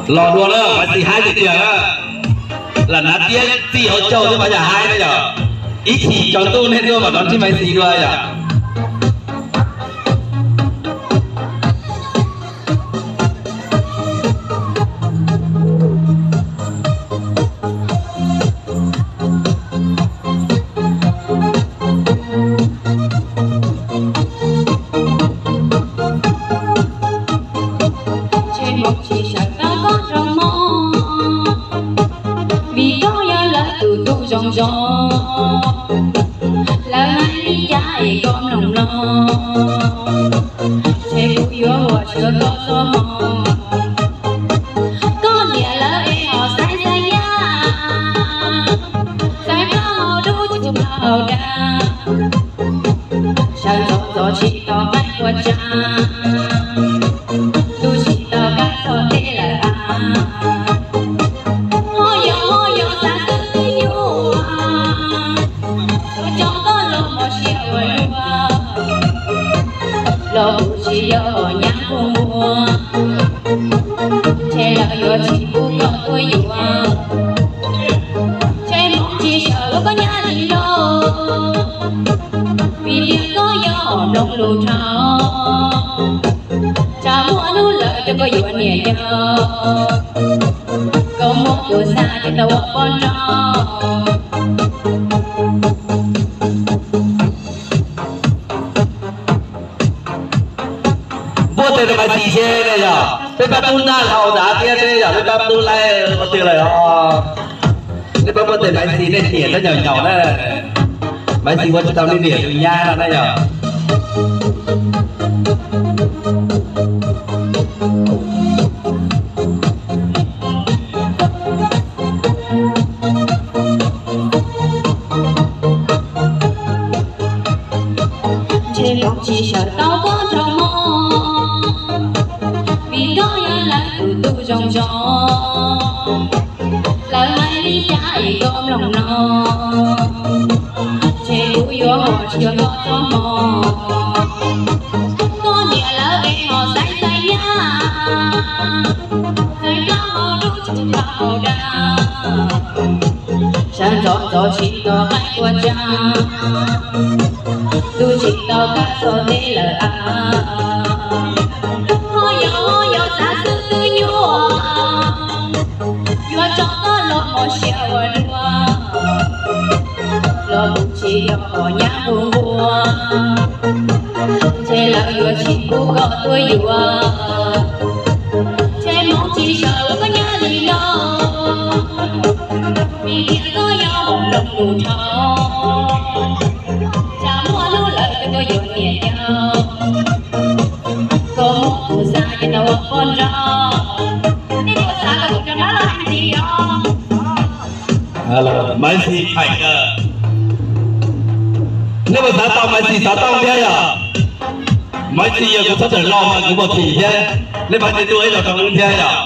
Los dua na, Maiv Xis haib tiag tiag na. Lam hnav tiab txij hauv caug xwb mas yog haib na yom. Ib chim tsaus ntuj nej tuaj mam rov ntsib Maiv Xis dua yom. Tsis sawv tau koj zoo mog, vim koj yog lawv tus tub zoo zoo. Lawv hais li cas es koj mloog mloog, ces kuv yuav ua tsis tau koj txoj hmoo. Koj niam lawv es ho xaiv xaiv nyab, xaiv plaub hau dub tsis plaub hau dag. Sawv ntxov ntxov tsis tau qaib ua tsav, ntuj tsis tau kav txog teb lawm av. Ho yog ho yog xav xwb nyuaj, txhob coj koj los mos siab ua luaj, los kuv tsis yog nyab npua npua, ntshe lawv yuav tsis pub koj tuaj yuav. Ntshe hmoov tsis sawv ua koj nyab li no, vim tias koj yog nplooj lus dhau. Tsam muaj hnub lawm rau koj yuav niam yau, koj muab kuv xa ces tau ua poj nrauj. Npuaj tes rau Maiv Xis seb ne yom, peb pab tub ntaj hlau nrad thiab seb yom, peb pab tub laib ua twg lawm os. Nej pab npuaj tes Maiv Xis, nej niam tab nyaum nyaum na. Maiv Xis ua tsis tau nej niam tus nyab no na yom. Ntshe koj tsis sawv tau koj txoj hmoo, vim koj yog lawv tus tub zoo zoo. Lawv hais li cas es koj mloog mloog, ntshe kuv yuav ua tsis tau koj txoj hmoo. Koj niam lawv es ho xaiv xaiv nyab, xaiv plaub hau dub tsis plaub hau dag. Sawv ntxov ntxov tsis tau qaib ua tsav, ntuj tsis tau kav txog teb lawm av. Ho yog ho yog xav xwb twb nyuaj, yuav tso koj los mos siab ua luaj, los kuv tsis yog nyab npua npua, ntshe lawv yuav tsis pub koj tuaj yuav. Ntshe hmoov tsis sawv ua koj nyab li no, vim tias koj yog nplooj lus dhau. Tsam muaj hnub lawm rau koj yuav niam yau, koj muab kuv xa ces tau ua poj nrauj. Nej puas xav kom kuv rov qab los hais ntxiv os? Maiv Xis hais tias, nej puas xav tau Maiv Xis xov tooj thiab yom? Maiv Xis yog kuv txhob tawm los mas kuv muaj phim thiab. Nej pab ntsia tuaj ib los rau wb thiab yom.